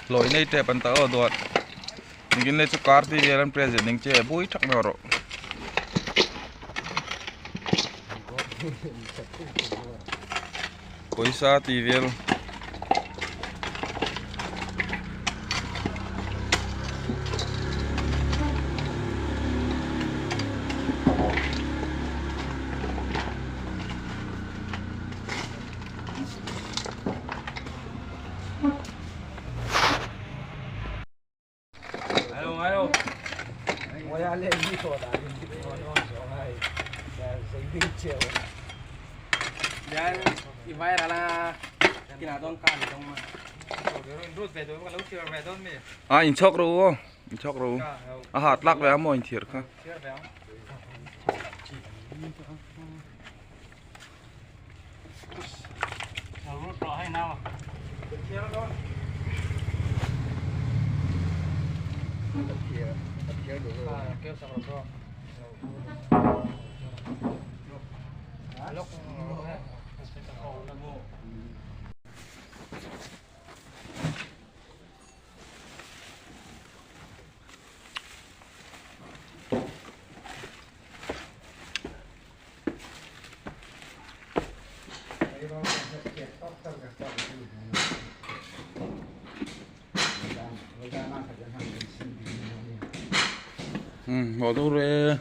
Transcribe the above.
Lawih nei tep an ta aw dawt engtin nge chu car tih vel an present eng che bui thak mai rawh. Pawisa tih vel. A inchhawk ro aw inchhawk ro a hat lak ve a maw inthir kha. Bỏ đâu rồi